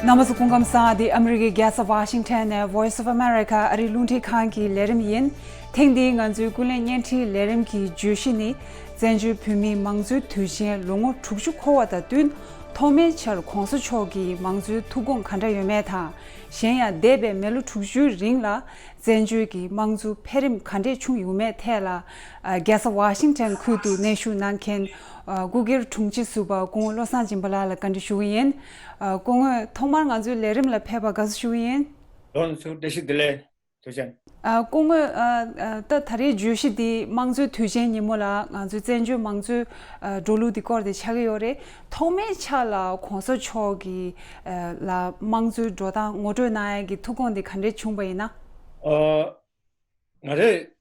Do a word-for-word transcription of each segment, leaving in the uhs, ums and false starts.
རྣམ་པ་ཚོ་སྐུ་ཁམས་བཟང་། འདི་ཨ་མི་རི་ཀའི་རྒྱལ་ས་ཝ་ཤིང་ཊོན་ནས་Voice of America ཨ་རིའི་རླུང་འཕྲིན་ཁང་གི་ལས་རིམ་ཡིན། ཐེངས་འདིའི་ང་ཚོའི་ཀུན་གླེང་བརྙན་འཕྲིན་ལས་རིམ་གྱི་བརྗོད་གཞི་ནི། བཙན་བྱོལ་བོད་མིའི་མང་གཙོའི་དུས་ཆེན་ལོ་ངོ་དྲུག་ཅུ་འཁོར་བ་དང་བསྟུན། ཐོག་མའི་ཆར་༧གོང་ས་མཆོག་གི་མང་གཙོའི་ཐུགས་དགོངས་ག་འདྲ་ཡོད་མེད་དང་། གཞན་ཡང་འདས་པའི་མི་ལོ་དྲུག་ཅུའི་རིང་ལ། བཙན་བྱོལ་གྱི་དམངས་གཙོ་འཕེལ་རིམ་ག་འདྲས་བྱུང་ཡོད་མེད་ཐད་ལ། ཨ། རྒྱལ་ས་ཝ་ཤིང་ཊོན་ཁུལ་དུ་གནས་བཞུགས་གནང་མཁན། ཨ། སྐུ་སྒེར་དྲུང་ཆེ་ཟུར་པ་སྐུ་ངོ་བློ་བཟང་སྦྱིན་པ་ལགས་ལ་བཀའ་འདྲི་ཞུ་གི་ཡིན། ཨ། སྐུ་ངོ་ཐོག་མར་ང་ཚོའི་ལས་རིམ་ལ་ཕེབས་པར་དགའ་བསུ་ཞུ་གི་ཡིན། ལོ་ཚོ་བཀྲ་ཤིས་བདེ་ལེགས། ཐུགས་རྗེ་ཆེ། ཨ། སྐུ་ངོ། ཨ། ཨ། ད་ད་རེས་བརྗོད་གཞི་འདི་དམངས་གཙོའི་དུས་ཆེན་ཉིན་མོ་ལ་ང་ཚོའི་བཙན་བྱོལ་མང་གཙོའི། ཨ། འགྲོ་ལུགས་འདི་སྐོར་དེ་ཆགས་ཀྱི་ཡོད་རེད། ཐོག་མའི་ཆ་ལ་༧གོང་ས་མཆོག་གི། ཨ། ལ་དམངས་གཙོའི་འགྲོ་སྟངས་ངོ་སྤྲོད་གནང་ཡ་གི་ཐུགས་དགོངས་འདི་ག་འདྲས་བྱུང་བ་ཡིན་ན། ཨ། ང་རས།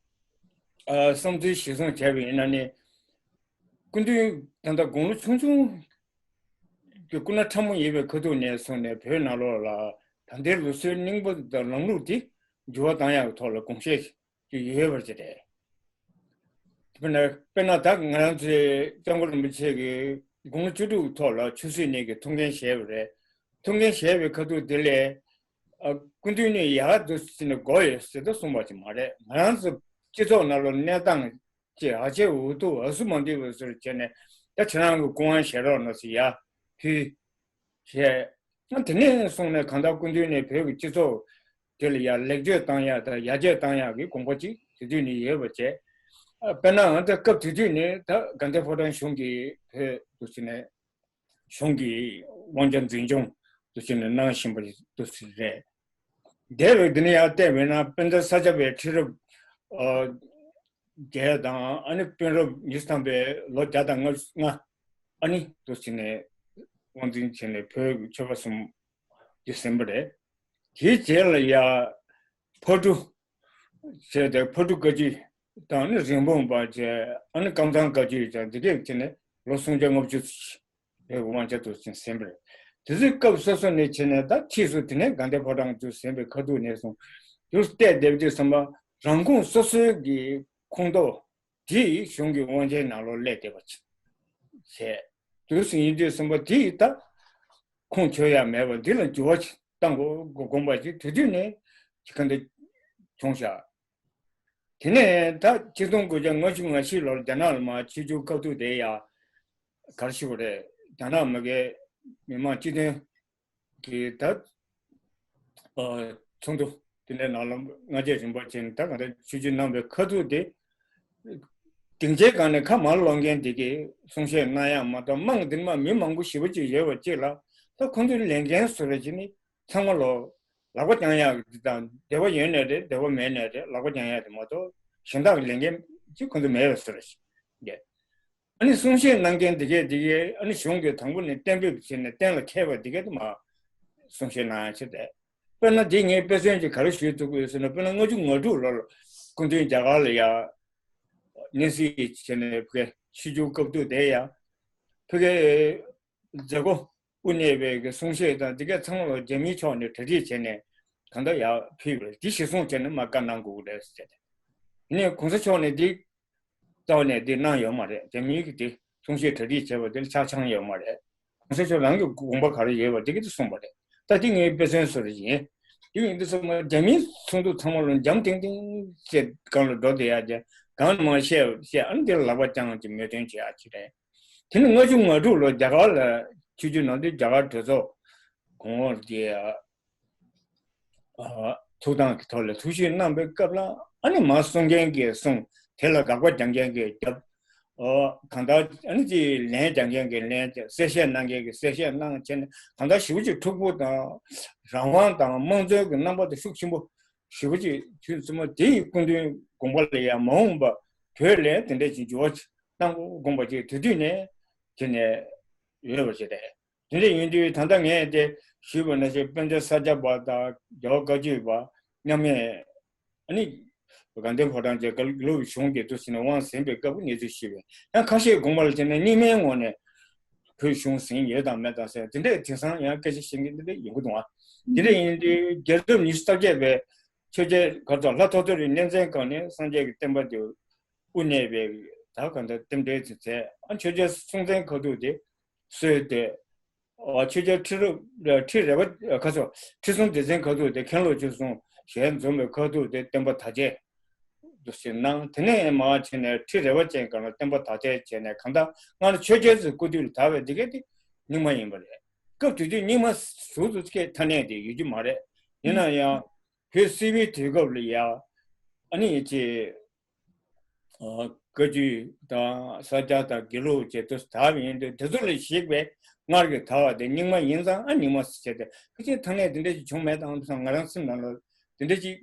ཨ། བསམ་ཚུལ་ཞིག་གསུངས་བྱས་པ་ཡིན་ན་ནི། སྐུ་མདུན་ད་ལྟ་དགུང་ལོ་ཆུང་ཆུང་གི་སྐུ་ན་ཕྲ་མོ་ཡིན་པའི་ཁ་ཐུག་ནས་བཟུང་ནས་བོད་ནང་ལོགས་ལ་ད་ལྟའི་ལུགས་སྲོལ་རྙིང་པ་དང་ལམ་ལུགས་དེ་འགྱུར་བ་བཏང་ཡག་གི་ཐོག་ལ་དགོངས་བཞེས་ཀྱི་ཡོད་པ་ཅིག་རེད། དཔེར་ན། དཔེར་ན་ད་ང་རང་ཚོའི་སྐྱབས་མགོན་རིན་པོ་ཆེ་གིས་དགུང་ལོ་བཅུ་དྲུག་གི་ཐོག་ལ་ཆུ་སྲིན་ནད་ཀྱི་ཐུགས་འགན་བཞེས་པ་རེད། ཐུགས་འགན་བཞེས་པའི་ཁ་ཐུག་དེ་ལས། ཨ། སྐུ་མདུན་ནས་ཡར་འདུག་ཟེར་ནས་དགོས་ཡོད་ཟེར་ད་གསུངས་པ་ཅིག་མ་རེད། ང་རང་ཚོ་སྤྱི་ཚོགས་ནང་ལ་གནས་སྟངས་ཅིག་ཧ་ཅང་འུ་ཐུག་ཧ་སུ་མ་འདུས་པ་བཟོ་བྱས་ནས། ད་ཁྱེད་རང་གི་སྐུ་དབང་བཞེས་རོགས་གནང་ཟེར་ཡར་ཕུལ་བྱས། ཨ། དེ་ནས་བཟུང་ནས་གང་ལྟར་སྐུ་མདུན་ནས་བོད་ཀྱི་སྤྱི་ཚོགས་དེ་ལ་ཡར་ལེགས་བཅོས་བཏང་ཡག་དང་ཡར་རྒྱས་བཏང་ཡག་གི་དགོངས་པ་ཅིག་དེ་དུས་ནས་ཡོད་པ་བྱས། ཨ། དཔེར་ན་ང་ཚོ་སྐབས་དེ་དུས་ནས་ད་དགའ་ལྡན་ཕོ་བྲང་གཞུང་གིས་བོད་དུ་ཕྱིན་ནས། གཞུང་གི་དབང་ཆ་འཛིན་སྐྱོང་དུ་བྱས་ནས་གནང་བཞིན་པ་དུ་རེད། འདས་པའི་འདི་ནས་ཡར་བལྟས་པས་ན། དཔེ་མཛོད་ས་སྐྱ་པའི་ཁྲི་རབས། ཨ། བརྒྱད་དང་། ཨ་ནི་དཔོན་རབས་ཉི་ཤུ་ཐམ་པས་ལོ་བརྒྱ་དང་ལྔ་བཅུ་ང་། ཨ་ནི་དུ་བྱས་ནས་དབང་འཛིན་བྱས་ནས་བོད་ཀྱི་ཆོལ་ཁ་གསུམ་དེ་ཟིན་པ་རེད། དེའི་རྗེས་ལ་ཡར་ཕག་གྲུ་བྱས་ཏེ། ཕག་གྲུ་བཀའ་བརྒྱུད་དང་ནི་རིན་སྤུངས་པ་བྱས། ཨ་ནི་ཀམ་ཚང་བཀའ་བརྒྱུད་བྱས། འདི་གས་བྱས་ནས་ལོ་སུམ་བརྒྱ་ལྔ་བཅུ་ཞིག་དབང་ཆ་དུ་ཕྱིན་ཟིན་པ་རེད། དེ་ཚོའི་སྐབས་སོ་སོ་ནས་བྱས་ནས། ད་ཕྱིས་སུ་དེ་ནས་དགའ་ལྡན་ཕོ་བྲང་དུ་ཟིན་པའི་ཁ་ཐུག་ནས་བཟུང་དུ་བལྟས་བསྡད་དུས་ཙམ་པ། རང་ཁོངས་སོ་སོའི་གི་ཁོངས་གཏོགས་དེ་གཞུང་གི་དབང་ཆའི་ནང་ལོགས་སླེབས་བསྡད་པ་བྱས། དུས་སུ་ཡིན་དུས་ཙམ་པ་དེ་ད་ཁུངས་འཁྱོལ་ཡ་མེད་པ་འདི་ལ་འགྱུར་བ་ཞིག་གཏང་དགོས་དགོངས་པ་ཅིག་དེ་དུས་ནས་ཅིག་ག་འདྲ་བྱུང་ཤག་དེ་ནས་ད་ཆིག་སྟོང་དགུ་བརྒྱ་ལྔ་བཅུ་ང་བཞི་ལོར་རྒྱ་ནག་ལ་མར་ཆིབས་བསྒྱུར་སྐབས་དུས་དེ། ཡ། ག་རེ་ཞུ་དགོས་རེད། རྒྱ་ནག་མི་སྒེར་མི་མང་སྤྱི་མཐུན་གྱི་ད། ཨ། ཚོགས་འདུ་དེ་འདྲའི་ནང་ལ་སྔ་རྗེས་རིམ་པ་བྱས་ནས། ད་ག་འདྲ་ཆིབས་བསྒྱུར་གནང་བའི་ཁ་ཐུག་དེ། སྡིངས་ཆའི་སྒང་ནས་ཁ་མར་ལོག་མཁན་དེ་གིས་གསུང་བཤད་གནང་ཡག་མ་གཏོགས། དམངས་འདི་མ་མི་མང་པོ་ཞེ་པོ་ཅིག་ཡོད་པ་ཅིག་ལ། ད་ཁོང་ཚོའི་ལས་འགན་བཟོ་འདྲ་ཅིག་ནི། ཚང་མ་ལོ་ལག་པ་བརྐྱང་ཡག་དང་། འདོད་པ་ཡོད་ནའི་རེད། འདོད་པ་མེད་ནའི་རེད། ལག་པ་བརྐྱང་ཡག་དེ་མ་གཏོགས་གཞན་དག་གི་ལས་འགན་ཅིག་ཁོང་ཚོ་མེད་པའི་བཟོ་འདྲ་ཞིག་རེད། ཨ་ནི་གསུང་བཤད་གནང་མཁན་དེ་གས་དེ་གས། ཨ་ནི་གཞུང་གིས་དང་པོ་ནས་གཏན་འབེབས་བྱས་ནས་གཏན་ལ་འཁེལ་བ་དེ་གས་དེ་མར་གསུང་བཤད་གནང་ཡག་ཆེད་དུ། དཔེར་ན་འདི་ངས་དཔེ་མཚོན་ཅིག་ག་རེ་ཞུ་ཐུབ་ཀྱི་ཡོད་ཟེར་ན། དཔེར་ན་ལྔ་བཅུ་ང་དྲུག་ལོར་སྐུ་མདུན་རྒྱ་གར་ལ་ཡར་གནས་གཟིགས་བྱས་ནས་ཕ་གིར་ཆིབས་བསྒྱུར་སྐབས་དུས་དེ། ཡ། ཕ་གིའི་མཛད་སྒོ་དབུ་གནས་པའི་གི་གསུང་བཤད་དང་དེ་གས་ཚང་མ་ལ་རྒྱ་མིའི་ཕྱོགས་ནས་གྲ་སྒྲིག་བྱས་ནས་གང་ལྟར་ཡར་ཕུལ་བ་རེད། དེ་གཞིར་བཟུང་བྱས་ནས་མར་བཀའ་གནང་དགོས་ཀྱི་རེད་ཟེར་ཏེ། ནས་གོང་ས་མཆོག་ནས་དེ་རྩ་བ་ནས་དེ་གནང་ཡོད་མ་རེད། རྒྱ་མིའི་གི་དེ་གསུང་བཤད་གྲ་སྒྲིག་བྱས་པ་དེ་ལ་ཆ་ཚང་ཡོད་མ་རེད། གོང་ས་མཆོག་རང་གི་དགོངས་པ་ག་རེ་ཡོད་པ་དེ་གི་དེ་གསུངས་པ་རེད། ད་དེ་ངའི་དཔེ་མཚོན་བཟོ་འདྲ་ཡིན། དེ་ཡིན་དུས་ཙམ་པ་རྒྱ་མིའི་ཚོགས་འདུ་ཚང་མ་ལ་འཇམ་ཐིང་ཐིང་བྱས་སྒང་ལ་འགྲོ་བསྡད་ཡག་ཅིག། གང་ལ་མར་བཤད་བཤད། ཨ་ནི་དེ་ལ་ལག་པ་བརྐྱངས་ཀྱི་མོས་མཐུན་བྱེད་ཡག་ཅིག་རེད། དེ་ནི་ལྔ་བཅུ་ང་དྲུག་ལོར་རྒྱ་གར་ལ་ཆིབས་བསྒྱུར་གནང་དུས། རྒྱ་གར་གྲོས་ཚོགས་གོང་འོག་དེ། ཨ། ཐུགས་དམ་གྱི་ཐོག་ལ་ཐུགས་ཞིབ་གནང་བའི་སྐབས་ལ། ཨ་ནི་མར་གསུང་མཁན་གྱིས་གསུངས། དེ་ལ་དགག་པ་རྒྱག་མཁན་གྱིས་རྒྱབ། ཨོ། གང་ལྟར་ཨ་ནི་ཅིག་ལན་རྒྱག་མཁན་གྱིས་ལན། གསལ་བཤད་གནང་མཁན་གྱིས་གསལ་བཤད་གནང་བྱས་ནས། གང་ལྟར་ཞེ་པོ་ཅིག་འཁྲུག་པོ་དང་རང་དབང་དང་དམངས་གཙོའི་གི་རྣམ་པ་དེ་ཤུགས་ཆེན་པོ་ཞེ་པོ་ཅིག་དུས་ཙམ་པ་དེ་ཡི་སྐུ་མདུན་དགོངས་པ་ལ་ཡང་མ་འོངས་པ་བོད་ལ་དེ་འདྲ་ཅིག་འགྱུར་བ་ཅིག་གཏང་དགོས་དགོངས་པ་ཅིག་དེ་དུས་ནས་དེ་ནས་ཡོད་པ་ཞིག་རེད། དེ་འདྲ་ཡིན་དུས་ད་ལྟ་ངས་དེ་ཞུས་པ་ནང་བཞིན་དཔལ་ལྡན་ས་སྐྱ་པ་དང་རྒྱལ་བ་བཀའ་བརྒྱུད་པ་མཉམ་མེད། ཨ་ནི་དགའ་ལྡན་ཕོ་བྲང་བཅས་ཀ་ལུ་གཞུང་གིས་དུ་ཕྱིན་ནས་དབང་ཟིན་པའི་སྐབས་ཀྱི་གནས་ཚུལ་ཞུས་པས། ཡང་ཁ་ཤས་དགོངས་པ་ལ་བྱས་ནས་གཉིས་སྨན་ངོས་ནས་བོད་གཞུང་ཟིན་ཡོད་དང་མེད་དང་ཟེར། དེ་འདྲས་དེང་སང་ཡང་སྐད་ཆ་བཤད་མཁན་དེ་འདྲས་ཡོང་གི་འདུག་ཨ། དེ་འདྲས་ཡིན་དུས་རྒྱལ་ཁབ་ཉི་ཤུ་རྩ་བརྒྱད་པའི་ཆོས་རྒྱལ་ག་ཚོད་ལྷ་ཐོ་ཐོ་རི་གནས་མཚན་སྒང་ནས་སངས་རྒྱས་ཀྱི་བསྟན་པ་དེ་དབུ་གནས་པའི་ད་ག་འདྲ་རྟེན་འབྲེལ་དེ་མཛད། ཨ། ཆོས་རྒྱལ་སྲོང་བཙན་ཁ་ཐུག་དེ་གསོལ་ཏེ། ཆོས་རྒྱལ་ཁྲི་རབས་ཁྲི་རལ་པ་ཁ་སོ་ཁྲི་སྲོང་ལྡེ་བཙན་ཁ་ཐུག་དེ་མཁན་སློབ་ཆོས་གསུམ་ཞལ་འཛོམས་པའི་ཁ་ཐུག་དེ་བསྟན་པ་དར་རྒྱས་འདུ་ཞིག་གནང་། དེ་ནས་མར་བྱས་ནས་ཁྲི་རལ་པ་ཅན་སྒང་ལ་བསྟན་པ་དར་རྒྱས་བྱས་ནས་གང་ལྟར་སྔར་ཆོས་རྒྱལ་ཚོའི་སྐུ་དུས་ལ་དར་བའི་འདི་ག་དེ་རྙིང་མ་ཡིན་པ་རེད། སྐབས་དེ་དུས་རྙིང་མ་ཟུར་དུ་སྐད་ཐ་སྙད་དེ་ཡོད་རྒྱུ་མ་རེད། ཡིན་ན་ཡང་བོད་སིལ་བུའི་དུས་སྐབས་ལ་ཡ་ཨ་ནི་ཅེ་བཀའ་བརྒྱུད་དང་ས་སྐྱ་དང་དགེ་ལུགས་བཅས་དུ་དར་བ་ཡིན་དུས་དེ་ཚོ་ལ་གཞིགས་པའི་སྔར་གྱི་དར་བ་དེ་རྙིང་མ་ཡིན་ཙང་ཨ་རྙིང་མ་ཟེར་བྱས་ཏེ་ཕལ་ཆེར་ཐ་སྙད་དེ་འདྲ་ཞིག་བྱུང་མེད་དང་ང་རང་སེམས་ནང་ལ་དེ་འདྲ་ཞིག་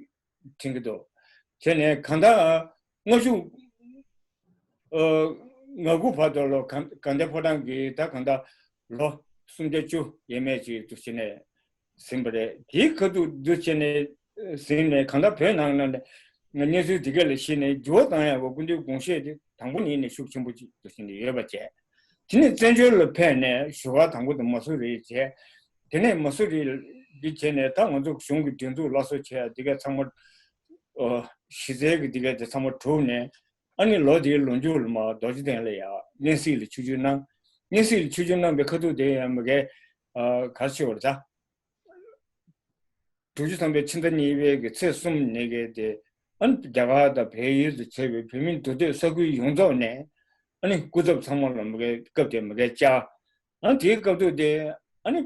དྲན་གྱི་འདུག་བྱས་ནས་གང་ལྟར་སྔ་གཞུག་ཨ་ང་དགུ་བར་དུ་ལོ་གང་དགའ་ལྡན་ཕོ་བྲང་གི་ད་གང་ལྟར་ལོ་སུམ་བརྒྱ་བཅུ་ཡས་མས་ཅིག་ཏུ་བྱས་ནས་ཟིན་པ་རེད། དེའི་ཁ་ཐུག་འདུ་བྱས་ནས་ཟིན་ནས་གང་ལྟར་བོད་ནང་ན་གནས་ཚུལ་འདི་ག་ལ་གཞིགས་ནས་འགྱུར་བ་བཏང་ཡག་གི་སྐུ་མདུན་དགོངས་བཞེད་དེ་དང་པོ་ཉིད་ནས་ཤུགས་ཆེན་པོ་ཅིག་ཏུ་བྱས་ནས་ཡོད་པ་བྱས། དེ་ནས་བཙན་བྱོལ་ལ་ཕེབས་ནས་བཞུགས་སྒར་དང་པོ་དེ་མ་སུ་རི་བྱས། དེ་ནས་མ་སུ་རི་འདི་བྱས་ནས་ད་ང་ཚོ་གཞུང་གི་སྒྲིག་འཛུགས་སླར་གསོ་བྱས་ཡག་འདི་ག་ཚང་མ་གཞི་རྩའི་གི་འདི་ག་དེ་ཚང་མ་གྲུབ་ནས། ཨ་ནི་ལོ་དེའི་ལོ་མཇུག་ལ་མར་རྡོ་རྗེ་གདན་ལ་ཡང་སྙན་སེང་ལ་ཆིབས་བསྒྱུར་གནང་། སྙན་སེང་ལ་ཆིབས་བསྒྱུར་གནང་པའི་ཁ་ཐུག་དེ་ཡང་མ་གི་ཨ་ག་རེ་ཟེར་བ་རེད་ད། དྲུག་ཅུ་ཐམ་པའི་ཕྱི་ཟླ་གཉིས་པའི་གི་ཚེས་གསུམ་ཉིན་གི་དེ་ཨ་ནི་རྒྱ་གར་དང་བལ་ཡུལ་དུ་བྱས་པའི་བོད་མི་འདུས་སྡོད་ས་ཁུལ་ཡོངས་རྫོགས་ནས་ཨ་ནི་སྐུ་ཚབ་ཚང་མ་ལ་མ་གི་སྐབས་དེ་མ་གི་བཅར། ཨ་དེའི་སྐབས་དུ་དེ་ཨ་ནི་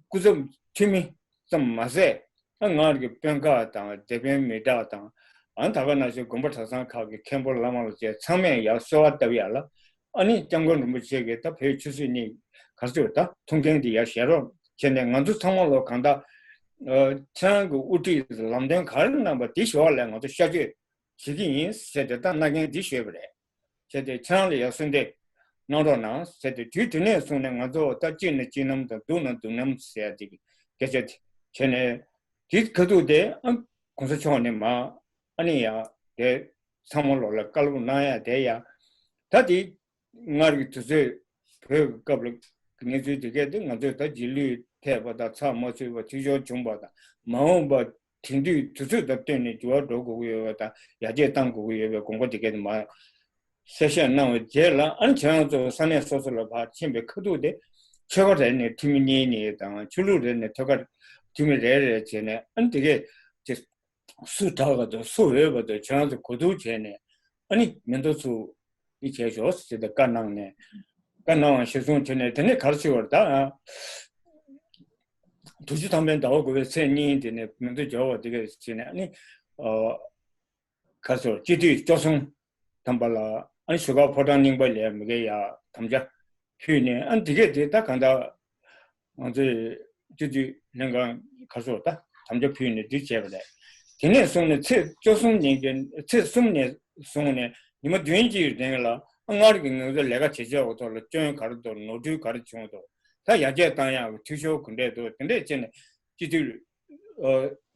སྐུ་ཚབ་འཐུས་མི་ཙམ་མ་ཟད། ཨ་ང་རང་གི་དཔོན་ཁག་དང་སྡེ་དཔོན་མི་དྲག་དང་། ཨ་ད་ག་ནང་བཞིན་དགོན་པ་གྲྭ་ཚང་ཁག་གི་མཁན་པོ་བླ་མ་ལ་བཅས་ཚང་མས་ཡར་གསོལ་བ་བཏབ་ཡག་ལ། ཨ་ནི་སྐྱབས་མགོན་རིན་པོ་ཆེ་གིས་ད་བོད་ཆུ་ཚོད་གཉིས་ག་ཚོད་ད་ཐུགས་འགན་དེ་ཡར་བཞེས་རོགས་བྱས་ནས་ང་ཚོ་ཚང་མ་ལོ་གང་ལྟར་ཁྱེད་རང་གི་དབུ་ཁྲིད་ལམ་སྟོན་ག་རེ་གནང་པ་དེ་ཞུ་བ་ལས་ང་ཚོ་ཤར་བསྐྱོད་བྱེད་ཀྱི་ཡིན་ཟེར་ཏེ་ད་མནའ་གན་འདི་ཞུས་པ་རེད། བྱས་ཏེ་ཁྱེད་རང་ལ་ཡང་གསོལ་འདེབས་གནང་རོགས་གནང་ཟེར་ཏེ་དུས་དེ་ནས་བཟུང་ནས་ང་ཚོ་ད་གཅིག་ན་གཅིག་རྣམ་དང་སྡུག་ན་སྡུག་རྣམ་ཟེར་ཡ་དེ་སྐད་ཆ་དེ་བྱས་ནས་དེ་ཁ་ཐུག་དེ་ཨ་གོང་ས་མཆོག་ནས་མ་ཨ་ནི་ཡ་དེ་ཚང་མ་ལོག་ལ་བཀའ་སློབ་གནང་ཡ་དེ་ཡ་ད་དེ་སྔར་གྱི་དུས་ཚོད་བོད་ཀྱི་སྐབས་ལ་གནས་ཚུལ་དེ་གས་དེ་ང་ཚོས་ད་རྗེས་ལུས་ཐེབས་པ་དང་ཚགས་མ་ཚུད་པ་འཐུས་ཤོར་བྱུང་བ་དང་མ་འོངས་པ། དེང་དུས་དུས་ཚོད་དང་བསྟུན་ནས་འགྱུར་བ་འགྲོ་དགོས་ཀྱི་ཡོད་པ་དང་ཡར་རྒྱས་གཏང་དགོས་ཀྱི་ཡོད་པའི་དགོངས་པ་དེ་གས་མ་གསལ་བཤད་གནང་བའི་རྗེས་ལ་ཨ་ནི་ཁྱེད་རང་ཚོ་ས་གནས་སོ་སོ་ལ་ཕར་ཕྱིན་པའི་ཁ་ཐུག་དེ་ཆོལ་ཁ་རེ་ནས་འཐུས་མི་གཉིས་གཉིས་དང་ཆོས་ལུགས་རེ་ནས་ཐོག་ཁ་འཐུས་མི་རེ་རེ་བྱས་ནས་ཨ་ནི་དེ་གས་ཅེ་སུ་དྲག་ག་དང་སུ་འོས་པ་དང་ཁྱེད་རང་ཚོ་གོ་བསྡུར་བྱས་ནས་ཨ་ནི་མི་འདུག་ཚུགས། འདི་བྱས་ཤོག་ཟེར་ཏེ་བཀའ་གནང་ནས། བཀའ་གནང་བ་གཞིར་བཟུང་བྱས་ནས་དེ་ནས་ག་རེ་བྱས་པ་རེད་ད། དྲུག་ཅུ་ཐམ་པའི་ཟླ་བ་དགུ་པའི་ཚེས་གཉིས་དེ་ནས་མི་འདུག་འབྱོར་བ་དེ་ག་བྱས་ནས་ཨ་ནི། ཨ་ག་རེ་ཟེར་སྤྱི་འཐུས་བཅུ་གསུམ་ཐམ་པ་ལ་ཨ་ནི་བཞུགས་སྒར་ཕོ་བྲང་རྙིང་པ་ལ་མ་གི་ཡ་དམ་བཅའ་ཕུལ་ནས་ཨ་ནི་དེ་གས་དེ་ད་གང་ལྟར། ང་ཚོས་སྤྱི་འཐུས་ལྷན་ཁང་ཁ་ཕྱོགས་ད་དམ་བཅའ་ཕུལ་ནས་འདི་བྱས་པ་རེད། དེ་ནས་བཟུང་ནས་ཚེས་བཅུ་གསུམ་ཉིན་གྱི་ཚེས་གསུམ་ནས་བཟུང་ནས་ཉི་མ་བདུན་གྱི་རིང་ལ་སྔར་གྱི་ང་ཚོ་ལས་ཀ་བྱེད་ཕྱོགས་ཀྱི་ཐོག་ལ་སྐྱོན་ག་རེ་འདུག་ནོར་འཁྲུལ་ག་རེ་བྱུང་འདུག་ད་ཡར་རྒྱས་བཏང་ཡག་གི་འཐུས་ཤོར་ག་འདྲས་འདུག་དེ་འདྲས་བྱས་ནས་སྤྱི་འཐུས་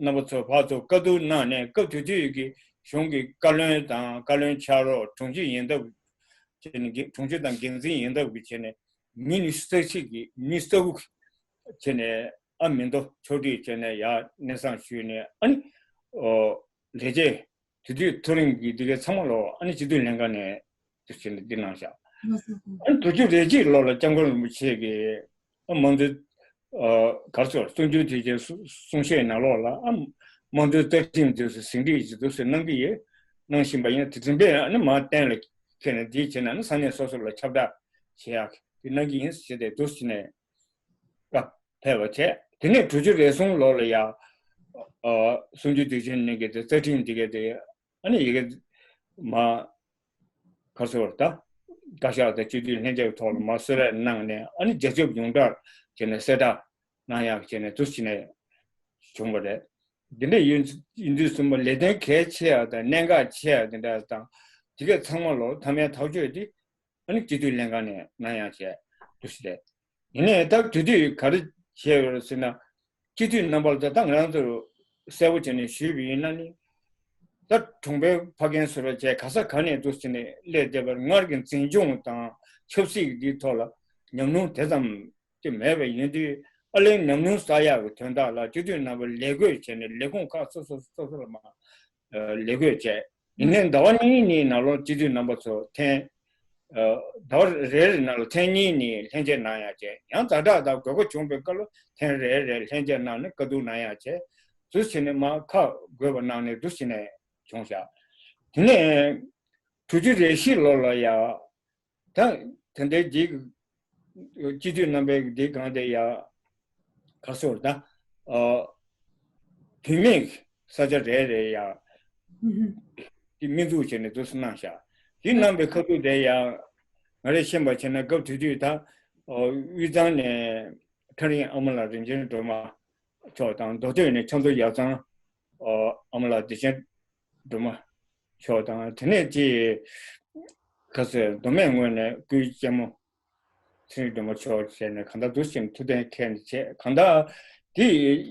རྣམ་པ་ཚོ་ཕར་ཚུར་བཀའ་བསྡུར་གནང་ནས་སྐབས་དེ་དུས་ཀྱི་གཞུང་གི་བཀའ་བློན་དང་བཀའ་བློན་ཕྱག་རོགས་དྲུང་ཆེ་ཡིན་སྟབས་བྱས་ནས་དྲུང་ཆེ་དང་འགན་འཛིན་ཡིན་སྟབས་ཀྱི་བྱས་ནས། མི་ཉི་ཤུ་རྩ་གཅིག་གིས་ཉི་ཤུ་རྩ་དགུ་གིས་བྱས་ནས་ཨ་མི་འདུག་ཕྱོགས་སྒྲིག་བྱས་ནས་ཡར་སྙན་སེང་ཞུས་ནས་ཨ་ནི་ཨོ་ལས་བྱེད་དེ་དུས་ཐོ་རེངས་ཀྱི་དེ་གའི་ཚང་མ་ལོ་ཨ་ནི་སྤྱི་འཐུས་ལྷན་ཁང་ནས་དེ་བྱས་ནས་འདི་གནང་བཞག་ཨ་ནི་དྲུག་ཅུ་རེ་གཅིག་ལོ་ལ་སྐྱབས་མགོན་རིན་པོ་ཆེ་གིས་ཨ་དམངས་གཙོའི་ཨ་ག་རེ་ཟེར་གསུང་ཆོས་དེ་བྱས་གསུང་བཤད་ནང་ལོགས་ལ་ཨ་དམངས་གཙོའི་རྩ་ཁྲིམས་དེ་ཚོ་ཟིན་བྲིས་ཀྱི་དུས་སུ་གནང་གི་ཡོད་གནང་བཞིན་པ་ཡིན། དེ་རིམ་པས་ཨ་ནི་མར་གཏན་ལ་འཁེལ་ནས་འདི་བྱས་ན་ཨ་ནི་ས་གནས་སོ་སོ་ལ་ཁྱབ་བསྒྲགས་བྱེད་ཡག་དེ་གནང་གི་ཡིན་ཟེར་ཏེ་འདུག་ཟེར་ནས་བཀའ་ཕེབས་པ་བྱས། དེ་ནས་དྲུག་ཅུ་རེ་གསུམ་ལོ་ལ་ཡ་ཨ་གསུམ་བཅུ་དུས་ཆེན་ནས་གི་དེ་རྩ་ཁྲིམས་དེ་ག་དེ་ཨ་ནི་ཡི་གེ་མ་ག་ཚོད་ད་བཀའ་ཤག་དང་སྤྱི་འཐུས་ལྷན་རྒྱས་ཀྱི་ཐོག་ལ་མ་གསོལ་རས་གནང་ནས་ཨ་ནི་རྒྱ་ཁྱབ་ཡོངས་བསྒྲགས་བྱས་ནས་གསལ་བསྒྲགས་གནང་ཡག་བྱས་ནས་འདུག་ཟེར་ནས་བྱུང་བ་རེད། འདི་འདྲ་ཡིན་ཡིན་དུས་ཙམ་པ་ལས་དོན་གལ་ཆེ་ཡག་དང་གནད་འགག་ཆེ་ཡག་དེ་འདྲ་དང་དེ་གས་ཚང་མ་ལོ་མཐའ་མའི་ཐག་གཅོད་དེ་ཨ་ནི་སྤྱི་འཐུས་ལྷན་ཁང་ནས་གནང་ཡག་བྱས་འདུག་ཟེར་རེད། ཡིན་ནའི་ད་དེ་དུས་ག་རེ་བྱས་ཡོད་རེད་ཟེར་ན། སྤྱི་འཐུས་རྣམ་པ་ལ་ད་ང་རང་ཚོར་གསལ་པོ་བྱས་ནས་ཞུས་པ་ཡིན་ན་ནི། ད་གྲོང་པའི་ཕ་རྒན་ཟུར་པ་བྱས་ག་ས་ག་ནས་འདུག་ཟེར་ནས་སླེབས་བསྡད་པར་སྔར་གྱི་འཛིན་སྐྱོང་དང་ཆབ་སྲིད་འདིའི་ཐོག་ལ་ཉམས་མྱོང་དེ་ཙམ་དེ་མེད་པ་ཡིན་དུས་ཨ་ལས་ཉམས་མྱོང་བསགས་ཡག་གི་དོན་དག་ལ་སྤྱི་འཐུས་རྣམ་པ་ལས་བགོས་བྱས་ནས་ལས་ཁུངས་ཁག་སོ་སོ་སོ་སོ་ལ་མ་ལས་བགོས་བྱས། ཡིན་ནའི་ཟླ་བ་གཉིས་གཉིས་ནང་ལོགས་སྤྱི་འཐུས་རྣམ་པ་ཚོ་འཐེན་ ཟླ་བ་རེ་རེ་ནང་ལ་ཐེངས་གཉིས་གཉིས་ལྷན་རྒྱས་གནང་ཡག་བྱས། ཡང་ཛ་དྲག་དང་དགོས་མཁོ་བྱུང་བའི་སྐབས་ལ་ཐེངས་རེ་རེ་ལྷན་རྒྱས་གནང་ནས་བཀའ་བསྡུར་གནང་ཡག་བྱས། འདུག་བྱས་ནས་མར་ཁག་བགོས་པ་གནང་ནས་འདུག་བྱས་ནས་བྱུང་བཞག་དེ་ནས་དྲུག་ཅུ་རེ་བཞི་ལོ་ལ་ཡ། ད་དེ་འདྲའི་འདི་སྤྱི་འཐུས་རྣམ་པའི་འདི་སྒང་དེ་ཡ། ག་སོར་ད། ཨ། བུད་མེད་ས་ཆ་རེ་རེ་ཡ། འདི་སྨན་འཛུགས་བྱས་ནས་འདུག་སེ་གནང་བཞག་དེ་གནང་བའི་ཁ་ཐུག་དེ་ཡ། ང་རས་ཤེས་པ་བྱས་ན་སྐབས་དེ་དུས་ད། ཨ། དབུས་གཙང་ནས་ཐག་རིང་ཨ་མ་ལགས་རིན་ཆེན་སྒྲོལ་མ་མཆོག་དང་། མདོ་སྟོད་ནས་ཆབ་མདོ་ཡར་གཙང་། ཨ། ཨ་མ་ལགས་བདེ་ཆེན་སྒྲོལ་མ་མཆོག་དང་། དེ་ནས་ཅི། ཁ་སེ་མདོ་སྨད་ངོས་ནས་སྐུའི་གཅེན་མོ་ཚེ་རིང་སྒྲོལ་མ་མཆོག་བྱས་ནས་གང་ལྟར་འདུག་སེ་ཐུགས་གཏན་འཁེལ་ནས་བྱས། གང་ལྟར་དེ་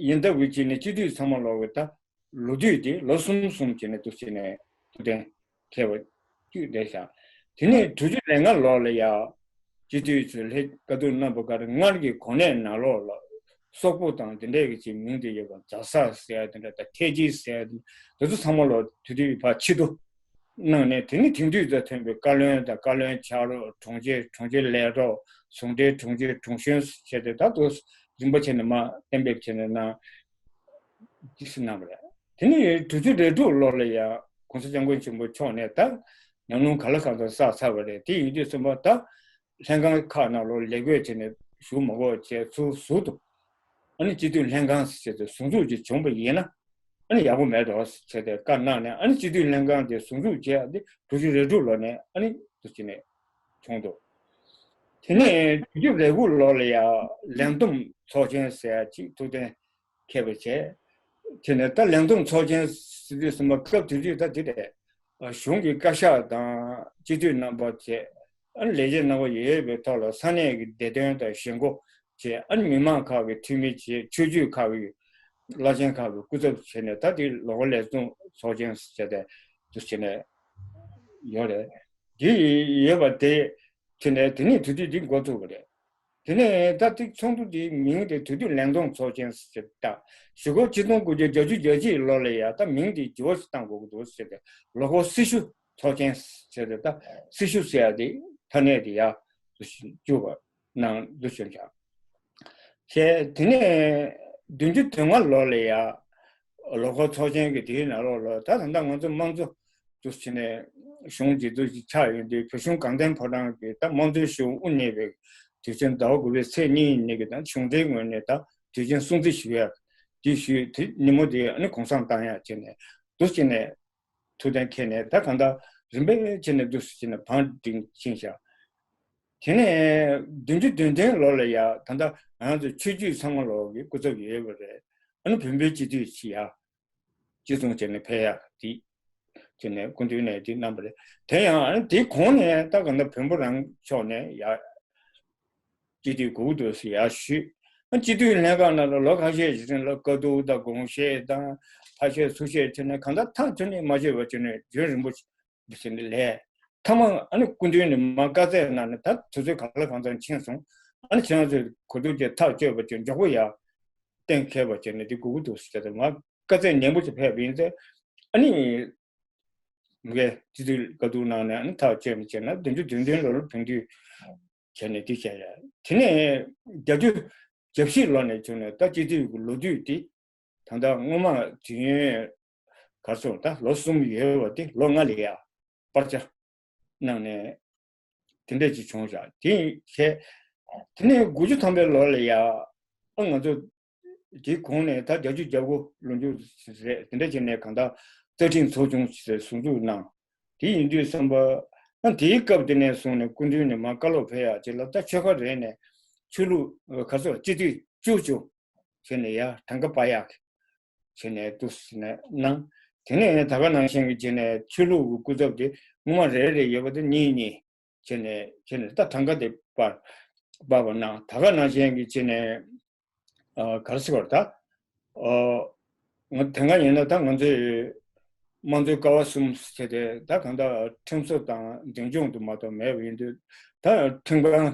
ཡིན་སྟབས་ཀྱི་ཅི་ནས་སྤྱི་འཐུས་ཚང་མ་ལོག་གི་ད་ལོ་དུས་དེ་ལོ་གསུམ་གསུམ་བྱས་ནས་འདུག་སེ་ནས་ཐུགས་གཏན་འཁེལ་བ་བཅུད་བསྡད་བཞག་དེ་ནས་དྲུག་ཅུ་རེ་ལྔ་ལོ་ལ་ཡ། སྤྱི་འཐུས་ཚོས་ལྷན་བཀའ་བསྡུར་གནང་བ་གར་སྔར་གྱི་གོ་གནས་ནང་ལོགས་ལ་སོག་པོ་དང་དེ་འདྲའི་གི་ཅིག་མིང་དེ་ཡོད་པ། རྫ་ས་ཟེར་ཡ་དེ་འདྲ་དང་། ཐེ་ཇི་ཟེར་ཡ་དེ་འདྲ། དེ་ཚོ་ཚང་མ་ལོ་དེ་དུས་ཕར་ཕྱིར་བསྡུ་གནང་ནས། དེ་ནི་དེང་དུས་ལ་ཐོན་པའི་བཀའ་བློན་དང་བཀའ་བློན་ཕྱག་རོགས། དྲུང་ཆེ། དྲུང་ཆེ་ལས་རོགས། ཟུང་འབྲེལ་དྲུང་ཆེ། དྲུང་གཞོན་བྱས་ཏེ་ད་དུ་རིམ་པ་བྱས་ནས་མར་གཏན་འབེབས་བྱས་ནས་གནང་། ཅི་ཞིག་གནང་བ་རེད། དེ་ནས་དྲུག་ཅུ་རེ་དྲུག་ལོ་ལ་ཡང་གོང་ས་སྐྱབས་མགོན་ཆེན་པོ་མཆོག་ནས་ད་ཉམས་མྱོང་གང་ལ་གང་འཚམ་བསགས་ཚར་བ་རེད། དེ་ཡིན་དུས་ཙམ་པ་ད་ལྷན་ཁང་ཁག་ནང་ལོགས་ལས་བགོས་བྱས་ནས་ཞུགས་མ་དགོས་བྱས། ཚུར་ཟུར་དུ་ཨ་ནི་སྤྱི་འཐུས་ལྷན་ཁང་ཟེར་ཏེ་ཟུར་འཛུགས་ཅིག་བྱུང་བ་ཡིན་ན་ཨ་ནི་ཡག་པོ་མེད་འགྲོ་ཟེར་ཏེ་བཀའ་གནང་ནས། ཨ་ནི་སྤྱི་འཐུས་ལྷན་ཁང་དེ་ཟུར་འཛུགས་བྱས་ཏེ་དྲུག་ཅུ་རེ་དྲུག་ལོ་ནས་ཨ་ནི་དུ་བྱས་ནས་བྱུང་འདུག་དེ་ནས་དྲུག་ཅུ་རེ་དགུ་ལོ་ལ་ཡང་ལས་བསྡོམས་ཚོགས་ཆེན་ཟེར་ཡ་ཅིག་ཐུགས་གཏན་འཁེལ་བ་བྱས། དེ་ནས་ད་ལས་བསྡོམས་ཚོགས་ཆེན་ཟེར་དུས་ཙམ་པ་སྐབས་དེ་དུས་ད་དེ་རེད། གཞུང་གི་བཀའ་ཤག་དང་སྤྱི་འཐུས་རྣམ་པ་བཅས། ཨ་ནི་ལས་བྱེད་རྣམ་པ་ཡོད་པའི་ཐོག་ལ་ས་གནས་ཀྱི་བདེ་དོན་དང་ཞེན་ཁོག་བྱས། ཨ་ནི་མི་མང་ཁག་གི་འཐུས་མི་བྱས། ཆོས་བརྒྱུད་ཁག་གི་བླ་ཆེན་ཁག་གི་སྐུ་ཚབ་བྱས་ནས་ད་དེ་ལོ་འཁོར་ལས་བསྡོམས་ཚོགས་ཆེན་ཟེར་ཏེ་དུ་བྱས་ནས་ཡོད་རེད། དེ་ཡོད་པ་དེ་དེ་ནས་དེ་ནས་དུས་དུས་འདི་འགོ་ཚུགས་པ་རེད། དེ་ནས་ད་ཐིག་ཚོགས་འདུ་འདིའི་མིང་དེ་དུས་དུས་ལས་བསྡོམས་ཚོགས་ཆེན་ཟེར། ད་གཞུག་གུ་ཆིག་སྟོང་དགུ་བརྒྱ་བརྒྱད་ཅུ་གྱ་གཅིག་ལོ་ལ་ཡ་ད་མིང་དེ་འགྱུར་བ་ཞིག་བཏང་དགོས་ཀྱི་འདུག་ཟེར་ཏེ་ལོ་འཁོར་སྲི་ཞུ་ཚོགས་ཆེན་ཟེར་ཏེ། ད་སྲི་ཞུ་ཟེར་ཡ་དེ་ཐ་སྙད་དེ་ཡ་བཅུག་པ་གནང་འདུག་ཟེར་བྱ། བྱས། དེ་ནས་བདུན་ཅུ་དོན་ལྔ་ལོ་ལ་ཡ་ལོ་འཁོར་ཚོགས་ཆེན་གྱི་དེའི་ནང་ལོགས་ལ་ད་ད་ལྟ་ང་ཚོ་དམངས་གཙོ་འདུག་བྱས་ནས་གཞུང་འཛིན་འཛུགས་ཀྱི་ཆགས་ཡོང་དུས། བོད་གཞུང་དགའ་ལྡན་ཕོ་བྲང་གིས་ད་དམངས་གཙོའི་གཞུང་དབུ་བརྙེས་པའི་དུས་ཆེན་ཟླ་བ་དགུ་པའི་ཚེས་གཉིས་ཉིན་གྱི་ད་གཞུང་འབྲེལ་ངོས་ནས་ད་དུས་ཆེན་སྲུང་བརྩི་ཞུ་ཡ་དེ་ཞུས། དེ་ཉིན་མོ་དེ་ཨ་ནི་གུང་སེང་བཏང་ཡ་བྱས་ནས་འདུག་བྱས་ནས་ཐུགས་གཏན་འཁེལ་ནས། ད་གང་ལྟར་རིམ་པས་བྱས་ནས་འདུག་བྱས་ནས་བང་བསྒྲིགས་ཕྱིན་བཞག་དེ་ནས་བདུན་ཅུ་དོན་བདུན་ལོ་ལ་ཡ་ད་ལྟ་ང་ཚོ་ཆོས་བརྒྱུད་ཚང་མ་ལོག་གི་སྐུ་ཚབ་ཡོད་པ་རེད། ཨ་ནི་བོན་པོའི་སྤྱི་འཐུས་ཅིག་ཡ་གཅིག་མཚུངས་བྱས་ནས་ཕེབས་ཡག་དེ་བྱས་ནས་སྐུ་མདུན་ནས་དེ་གནང་བ་རེད། དེ་ཡང་ཨ་ནི་དེའི་གོང་ནས་ད་ག་ན་བོན་པོ་རང་ཕྱོགས་ནས་ཡ་སྤྱི་འཐུས་དགུ་འདུག་ཟེར་ཡ་ཞུས། ཨ་སྤྱི་འཐུས་ལྷན་ཁང་ནང་ལ་ལོ་ཁ་ཤས་ཤིག་རིང་ལ་དཀའ་སྡུག་དང་དགོངས་བཞེས་དང་ཕར་བཤད་ཚུར་བཤད་བྱས་ནས་གང་ལྟར་ཐག་ཆོད་ནས་མ་བྱས་པ་བྱས་ནས་རྒྱུན་རིང་པོ་ཞིག་བྱས་ནས་ལས། མཐའ་མ་ཨ་ནི་སྐུ་མདུན་ནས་མར་བཀའ་སྩལ་གནང་ནས། ད་དུས་ཚོད་ག་ལ་གང་འཚམ་ཕྱིན་སོང་། ཨ་ནི་ཁྱེད་རང་ཚོས་གོ་བསྡུར་བྱས་ཐག་གཅོད་པ་བྱས། མགྱོགས་པོ་ཡ་གཏན་འཁེལ་བ་བྱས་ནས་དེ་དགོས་ཀྱི་འདུག་ཟེར་ཏེ་མར་བཀའ་སྩལ་ནན་པོ་ཞིག་ཕེབས་པ་ཡིན་ཚེ། ཨ་ནི་མི་སྒེར་སྤྱི་འཐུས་བཀའ་བསྡུར་གནང་ནས་ཨ་ནི་ཐག་གཅོད་མི་བྱས་ན་བདུན་ཅུ་དོན་བདུན་ལོར་ཕན་འདུས་བྱས་ནས་དེ་བྱས་ཡ། དེ་ནས་བརྒྱད་ཅུ་གྱ་བཞི་ལོ་ནས་བྱུང་ནས་ད་སྤྱི་འཐུས་ཀྱི་ལོ་དུས་དེ་ད་ལྟ་སྔོན་མ་དུས་ཡུན་གར་སོང་ད་ལོ་གསུམ་ཡོད་པ་དེ་ལོ་ལྔ་ལ་ཡ་སྤར་ཆ་གནང་ནས་དེ་འདྲ་ཅིག་བྱུང་བཞག་དེ་བྱས། དེ་ནས་དགུ་བཅུ་ཐམ་པའི་ལོ་ལ་ཡ་ཨ་ང་ཚོ་དེའི་གོང་ནས་ད་བརྒྱད་ཅུ་གྱ་དགུ་ལོ་མཇུག་རེད། དེ་འདྲ་བྱས་ནས་གང་ལྟར་རྩ་ཁྲིམས་ཚོགས་ཆུང་ཟེར་ཟུར་འཛུགས་གནང་། དེ་ཡིན་དུས་ཙམ་པ་ཨ་དེའི་སྐབས་དེ་ནས་བཟུང་ནས་སྐུ་མདུན་ནས་མར་བཀའ་སློབ་ཕེབས་ཡག་ཅིག་ལ། ད་ཆོལ་ཁ་རེ་ནས་ཆོས་ལུགས་ག་ཚོད་སྤྱི་འཐུས་བཅུ་བཅུ་བྱས་ནས་ཡར་གྲངས་ཀ་སྤར་ཡག་བྱས་ནས་འདུག་ཟེར་ནས་གནང་། དེ་ནས་ད་ག་ནང་བཞིན་གྱི་བྱས་ནས་ཆོས་ལུགས་ཀྱི་སྐུ་ཚབ་དེ་སྔོན་མ་རེ་རེ་ཡོད་པ་དེ་གཉིས་གཉིས་བྱས་ནས་བྱས་ནས་ད་གྲངས་ཀ་དེ་སྤར་སྤར་བ་གནང་། ད་ག་ནང་བཞིན་གྱི་བྱས་ནས་ཨ་ག་རེ་ཟེར་བ་རེད། ད་ཨ་ང་དེ་སྔ་ཡིན་ན་ད་ང་ཚོའི་དམངས་གཙོའི་ཀ་བ་གསུམ་ཟེར་ཏེ་ད་གང་ལྟར་ཁྲིམས་སྲོལ་དང་འཛིན་སྐྱོང་དུ་མ་གཏོགས་མེད་པ་ཡིན་དུས། ད་ཁྲིམས་ཁང་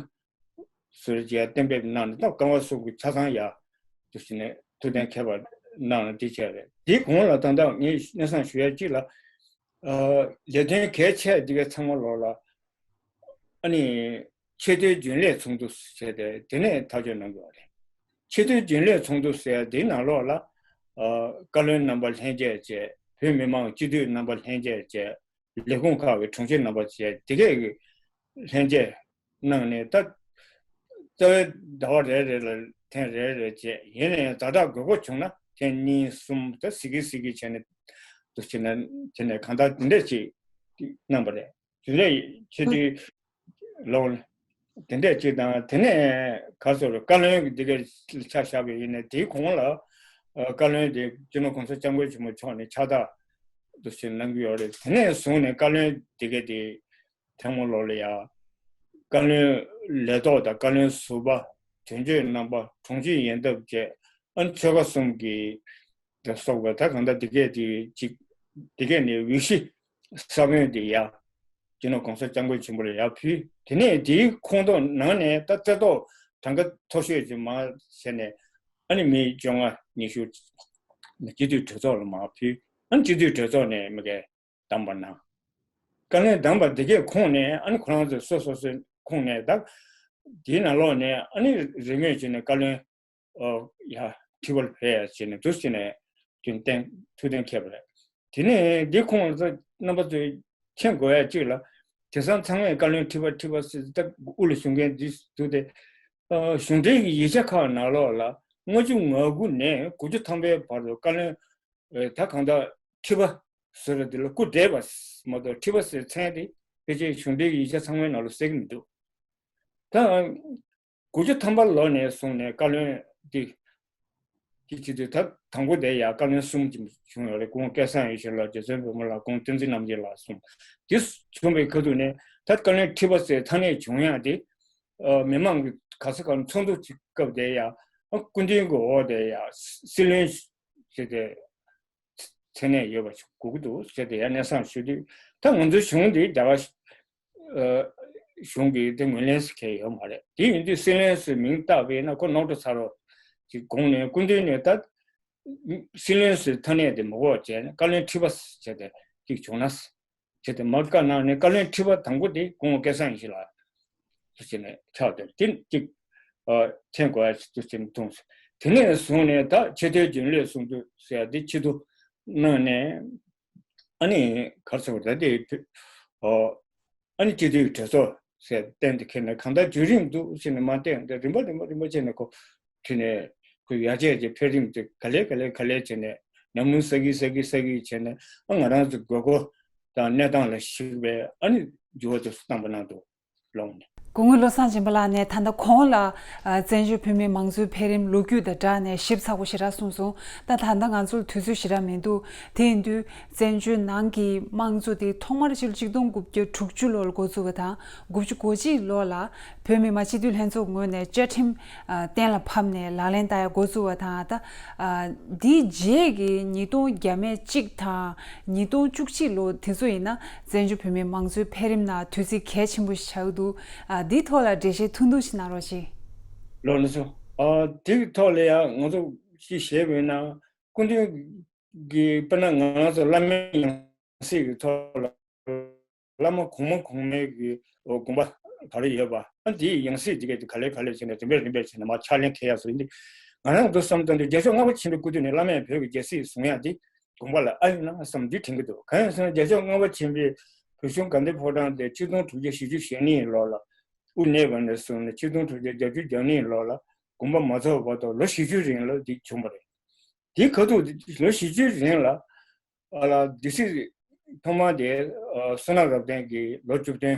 ཟུར་བཅད་གཏན་འབེབས་གནང་ནས་ད་ཀ་བ་གསུམ་གྱི་ཆ་ཚང་ཡ་དུ་ཟིན་ནས་ཐུགས་གཏན་འཁེལ་བ་གནང་ནས་དེ་བྱས་རེད། དེའི་གོང་ལ་ད་ལྟ་ངས་སྙན་སེང་ཞུ་ཡ་གཅིག་ལ། ཨ་ལས་དོན་གལ་ཆེ་འདི་གའི་ཚང་མ་ལོག་ལ་ ཨ་ནི་ཆེས་མཐོའི་རྒྱུན་ལས་ཚོགས་འདུ་ཟེར་ཏེ་དེ་ནས་ཐག་གཅོད་གནང་དགོས་པ་རེད། ཆེས་མཐོའི་རྒྱུན་ལས་ཚོགས་འདུ་ཟེར་དེའི་ནང་ལོགས་ལ་ཨ་བཀའ་བློན་རྣམ་པ་ལྷན་རྒྱས་བཅས། བོད་མི་མང་སྤྱི་འཐུས་རྣམ་པ་ལྷན་རྒྱས་བཅས། ལས་ཁུངས་ཁག་གི་དྲུང་ཆེ་རྣམ་པ་བཅས་དེ་གས་ཀྱི་ལྷན་རྒྱས་གནང་ནས། ད་རྩ་བའི་ཟླ་བ་རེ་རེ་ལ་ཐེངས་རེ་རེ་བྱས། ཡིན་ན་ཡང་ཛ་དྲག་དགོས་མཁོ་བྱུང་ན་ཐེངས་གཉིས་གསུམ་ད་ཟིག་གི་ཟིག་གི་བྱས་ནས་འདུག་བྱས་ནས་བྱས་ནས་གང་ལྟར་དེ་འདྲས་ཅིག་གནང་པ་རེད། དེ་འདྲས་ཆེས་མཐོའི་ལོ། དེ་འདྲས་ཅིག་དང་། དེ་ནས་ག་རེ་ཟེར། བཀའ་བློན་གྱི་འདི་གར་ཆ་བཞག་པ་ཡིན་ན་དེའི་གོང་ལ་ཨ་བཀའ་བློན་དེ་སྤྱི་ནོར་༸གོང་ས་༸སྐྱབས་མགོན་ཆེན་པོ་མཆོག་ནས་ཕྱག་རྟགས་འདུག་བྱས་གནང་གི་ཡོད་རེད། དེ་ནས་བཟུང་ནས་བཀའ་བློན་འདི་ག་དེ་ཐལ་མོ་ལོག་ལ་ཡ། བཀའ་བློན་ལས་ཐོག་དང་བཀའ་བློན་ཟུར་པ། དོན་གཅོད་རྣམ་པ། དྲུང་ཆེ་ཡོན་ཐབས་བཅས། ཨ་ནི་ཆོལ་ཁ་གསུམ་གྱི་ད་སོགས་པ་ད་གང་ལྟར་འདི་གས་དེ་གཅིག་འདི་གས་ནས་འོས་གཞི་ས་བོན་དེ་ཡ། སྤྱི་ནོར་༸གོང་ས་༸སྐྱབས་མགོན་ཆེན་པོ་ལ་ཡར་ཕུལ། དེ་ནས་དེའི་ཁོངས་གཏོགས་ནང་ནས་ད་རྩ་ཐོག་གྲངས་ཀ་མཐོ་ཤོས་ཅིག་མར་བྱས་ནས། ཨ་ནི་མི་བཅོ་ལྔ་ཉི་ཤུ་སྤྱི་འཐུས་གྲོས་ཚོགས་ལ་མར་ཕུལ། ཨ་ནི་སྤྱི་འཐུས་གྲོས་ཚོགས་ནས་མི་གས་བདམས་པ་གནང་། བཀའ་བློན་བདམས་པ་དེ་གས་ཁོངས་ནས་ཨ་ནི་ཁོ་རང་ཚོ་སོ་སོ་སོའི་ཁོངས་ནས་ད་དེའི་ནང་ལོགས་ནས་ཨ་ནི་རེས་མོས་བྱས་ནས་བཀའ་བློན་ཨོ་ཡ་ཁྲི་པ་ལ་ཕེབས་ཡ་བྱས་ནས་འདུག་བྱས་ནས་རྒྱུན་གཏན་ཐུགས་གཏན་འཁེལ་བ་རེད། དེ་ནས་འདི་ཁོངས་ལ་རྣམ་པ་ཚོས་མཁྱེན་དགོས་ཡ་གཅིག་ལ། དེང་སང་ཚང་མས་བཀའ་བློན་ཁྲི་པ་ཁྲི་པ་ཟེར་ད་དབུ་ལ་ཞུགས་མཁན་འདི་འདུག་སྟེ། ཨ་གཞུང་འབྲེལ་གྱི་ཡིག་ཆ་ཁག་ནང་ལོགས་ལ་ལྔ་བཅུ་ང་དགུ་ནས་དགུ་བཅུ་ཐམ་པའི་བར་དུ་བཀའ་བློན་ཨེ་ད་གང་ལྟར་ཁྲི་པ་ཟེར་བ་འདི་ལ་སྐུ་བགྲེས་པ་མ་གཏོགས་ཁྲི་པ་ཟེར་མཚན་དེ་ཕལ་ཆེར་གཞུང་འབྲེལ་ཡིག་ཆ་ཚང་མའི་ནང་ལ་གསལ་གྱི་མི་འདུག་ད་དགུ་བཅུ་ཐམ་པ་ལོ་ནས་བཟུང་ནས་བཀའ་བློན་འདི་འདི་བྱེད་དུས་ད་དང་པོ་དེ་ཡང་བཀའ་བློན་གསུམ་གྱི་བྱུང་ཡོད་རེད། སྐུ་ངོ་སྐལ་བཟང་ཡེ་ཤེས་ལགས། རྗེ་བཙུན་བི་མ་ལ། སྐུ་ངོ་བསྟན་འཛིན་རྣམ་རྒྱལ་ལགས་གསུམ། དེ་བྱུང་བའི་ཁ་ཐུག་ནས་ད་བཀའ་བློན་ཁྲི་པ་ཟེར་ཐ་སྙད་བྱུང་ཡག་དེ། ཨ་མི་མང་གི་ག་ས་ག་ཚོགས་འདུ་ཅིག་སྐབས་དེ་ཡང་སྐུ་མདུན་གྱི་འོག་དེ་ཡང་སྲིད་བློན་ཞིག་དེ་མཚན་གནས་ཡོད་པ་ཞིག་དགོས་ཀྱི་འདུག་ཟེར་ཏེ་ཡང་སྙན་སེང་ཞུ་དུས། ད་ང་ཚོའི་གཞུང་འདི་རྒྱ་གར་ཨ་གཞུང་གིས་དེ་ངོས་ལེན་ཟེར་མཁན་ཡོད་མ་རེད། དེ་ཡིན་དུས་སྲིད་བློན་ཟེར་མིང་བཏགས་པ་ཡིན་ན་ཁོ་ནོར་འགྲོ་ཚར་རོ་ཅིག་དགོངས་ནས་སྐུ་མདུན་ནས་ད་སྲིད་བློན་ཟེར་ཐ་སྙད་དེ་མི་དགོས་བྱས་ནས་བཀའ་བློན་ཁྲི་པ་ཟེར་ཏེ་ཅིག་བྱུང་ན་ཟེར་ཏེ་མར་བཀའ་གནང་ནས། བཀའ་བློན་ཁྲི་པ་དང་པོ་དེ་སྐུ་ངོ་སྐལ་བཟང་ཡེ་ཤེས་ལགས་ཟེར་ནས་ཆགས་འདུག་དེ་གཅིག་ཨ་མཁྱེན་དགོས་ཡ་ཞིག་ཏུ་ཅིག་མཐོང་། དེ་ནས་བཟུང་ནས་ད་ཆེས་མཐོའི་རྒྱུན་ལས་ཚོགས་འདུ་ཟེར་ཡ་དེ་ཆེད་དུ་གནང་ནས། ཨ་ནི་ག་རེ་ཟེར་བ་ད་དེ་ཨོ་ཨ་ནི་སྤྱི་འཐུས་གྲོས་ཚོགས་ཟེར་གཏན་དུ་འཁེལ་ནས། གང་ལྟར་བརྒྱུད་རིམ་དུ་ཟེར་ནས་མར་བལྟས་ཡོང་དུས་རིམ་པ་རིམ་པ་རིམ་པ་བྱས་ནས་ཁོ་ཁྲིད་ནས་ཁོས་ཡར་རྒྱས་ཀྱི་འཕེལ་རིམ་དེ་ག་ལེ་ག་ལེ་ག་ལེ་བྱས་ནས་ཉམས་མྱོང་བསགས་ཀྱིན་བསགས་ཀྱིན་བསགས་ཀྱིན་བྱས་ནས། ཨ་ང་རང་ཚོའི་དགོས་མཁོ་དང་གནས་སྟངས་ལ་གཞིགས་པའི་ཨ་ནི་འགྱུར་བ་དེ་ཚོ་བཏང་པ་གནང་འདུག་ལོང་ནས། སྐུ་ངོ་བློ་བཟང་སྦྱིན་པ་ལགས་ནས་ད་ལྟ་གོང་ལ་ཨ་བཙན་བྱོལ་བོད་མིའི་མང་གཙོའི་འཕེལ་རིམ་ལོ་རྒྱུས་དང་སྦྲགས་ནས་ཞིབ་ཚགས་པོ་ཞེ་དྲག་གསུངས་སོང་། ད་ད་ལྟ་ང་ཚོར་དུས་ཚོད་ཞེ་དྲག་མི་འདུག་དེ་ཡིན་དུས་བཙན་བྱོལ་ནང་གི་དམངས་གཙོ་དེ་ཐོག་མར་ཕྱི་ལོ་ཆིག་སྟོང་དགུ་བརྒྱ་དྲུག་ཅུ་ལོར་འགོ་བཙུགས་པ་དང་། དགུ་བཅུ་གོ་གཅིག་ལོ་ལ་བོད་མི་མང་སྤྱི་འཐུས་ལྷན་ཚོགས་ངོས་ནས་བཅའ་ཁྲིམས་ཨ་གཏན་ལ་ཕབ་ནས་ལག་ལེན་བསྟར་ཡ་འགོ་བཙུགས་པ་དང་། ད་ཨ་འདིའི་རྗེས་ཀྱི་ཉིས་སྟོང་བརྒྱ་མེད་གཅིག་དང་ཉིས་སྟོང་བཅུ་གཅིག་ལོ་དེ་ཚོ་ཡིན་ན་བཙན་བྱོལ་བོད་མིའི་མང་གཙོའི་འཕེལ་རིམ་ནང་དུས་ཚིགས་གལ་ཆེན་པོ་ཞིག་ཆགས་འདུག་ཨ་འདིའི་ཐོག་ལ་འགྲེལ་བཤད་ཐུང་ཐུང་ཞིག་གནང་རོགས་ཞེས། ལགས་སོ། ཨ་དེའི་ཐོག་ལ་ཡང་ང་ཚོ་ཅིག་བཤད་པ་ཡིན་ན། སྐུ་མདུན་གྱིས་དཔེར་ན་ང་རང་ཚོ་བླ་མའི་ཡང་སྲིད་ཀྱི་ཐོག་ལ་བླ་མ་གོང་མ་གོང་མའི་གི་དགོངས་པ་ག་རེ་ཡོད་པ། ཨ་འདིའི་ཡང་སྲིད་འདི་གས་དེ་ག་ལེ་ག་ལེ་བྱས་ནས་རིམ་པས་རིམ་པས་བྱས་ནས་མར་ཕྱག་ལེན་འཁེལ་ཡག་བཟོ་ཡིན་ཏེ། ང་རང་ཚོ་བསམ་བཏང་དུས་རྒྱལ་མཆོག་ལྔ་པ་ཆེན་པོའི་སྐུ་དུས་ནས་བླ་མས་བོད་ཀྱི་རྒྱལ་སྲིད་བཟུང་ཡག་འདི་དགོངས་པ་ལ་ཨ་ཡིན་ན་བསམ་འདི་དྲན་གྱི་འདུག་གང་ཡིན་ཟེར་ན་རྒྱལ་མཆོག་ལྔ་པ་ཆེན་པོས་བོད་གཞུང་དགའ་ལྡན་ཕོ་བྲང་དེ་ཆིག་སྟོང་དྲུག་བརྒྱ་བཞི་བཅུ་ཞེ་གཉིས་ལོ་ལ་དབུ་བརྙེས་པ་ནས་བཟུང་ནས་ཆིག་སྟོང་དྲུག་བརྒྱ་བརྒྱད་ཅུ་གྱ་གཉིས་ལོ་ལ་དགོངས་པ་མ་རྫོགས་བར་དུ་ལོ་བཞི་བཅུའི་རིང་ལ་འདི་བྱུང་བ་རེད། དེའི་ཁ་ཐུག་ལོ་བཞི་བཅུའི་རིང་ལ་ཨ་ལ་སྡེ་སྲིད་ཐོག་མ་དེ་ཨ་བསོད་ནམས་རབ་བརྟན་གྱིས་ལོ་བཅུ་བདུན་